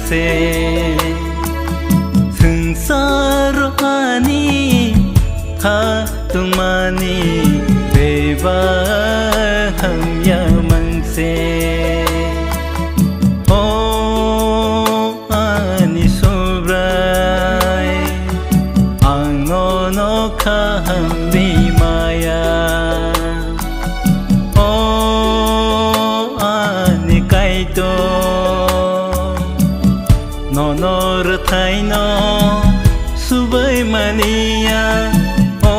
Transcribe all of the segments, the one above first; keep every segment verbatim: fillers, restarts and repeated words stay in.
se. Swngcharo ani kha tongmani bebak hamya mangse. O ani Subrai, ang nono kaham rimaya. O ani Kaitor, nono rwthaino subai maniya. O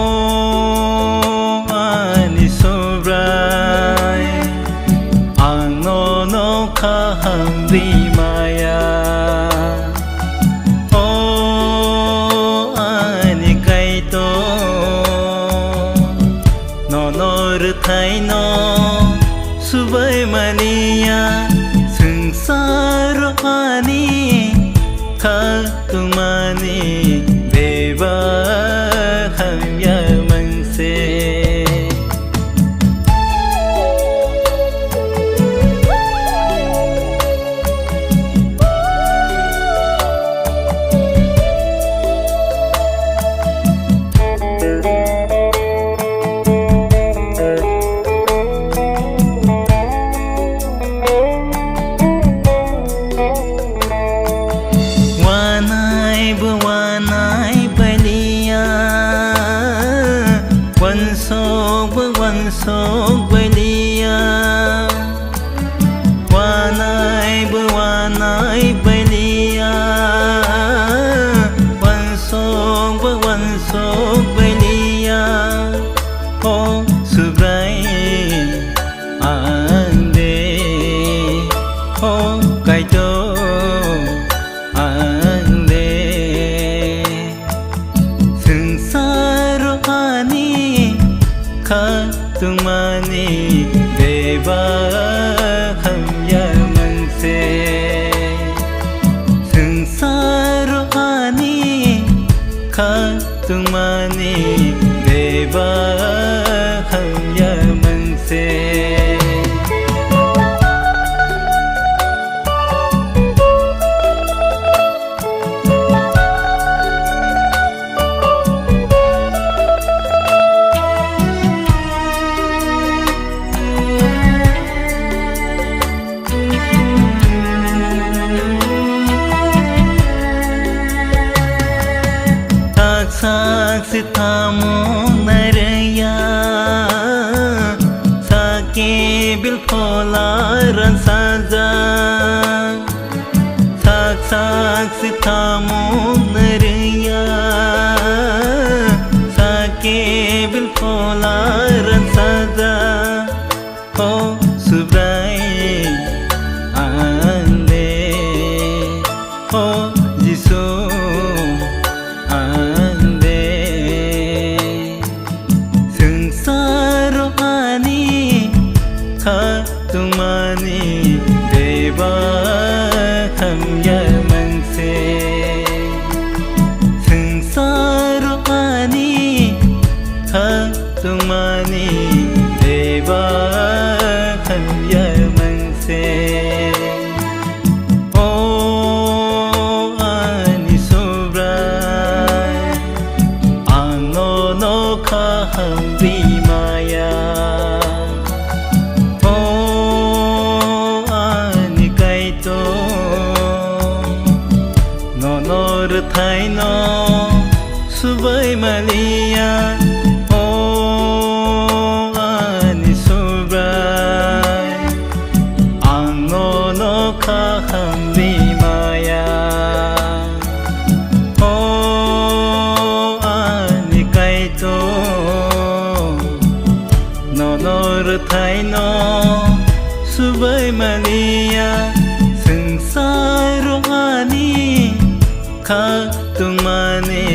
ani Subrai, ang nono kaham rimaya. O ani Kaitor, nono rwthaino subai maniya. Swngcharo ani kha tongmani bebak hamya mangse. Wanai bo wanai baliya, wansok bo wansok baliya. Wanai bo wanai baliya, wansok bo wansok baliya. O Subrai ang de, o Kaitor ang de. Swngcharo ani kha tongmani bebak hamya mangse. Swngcharo ani kha tongmani bebak hamya mangse. Sak sak se tamo naireya, sak kebil phola ran sajak. Sak sak se tamo naireya, sak kebil phola ran sajak. O Subrai ang de, o Jisu ang de. Swngcharo ani kha tongmani bebak hamya mangse. Swngcharo ani kha tongmani bebak hamya mangse. O ani Subrai, ang nono kaham rimaya. O ani Kaitor, nono rwthaino subai maniya. O ani Subrai, ang nono kaham rimaya. O ani Kaitor, nono rwthaino subai maniya. Swngcharo ani kha tongmani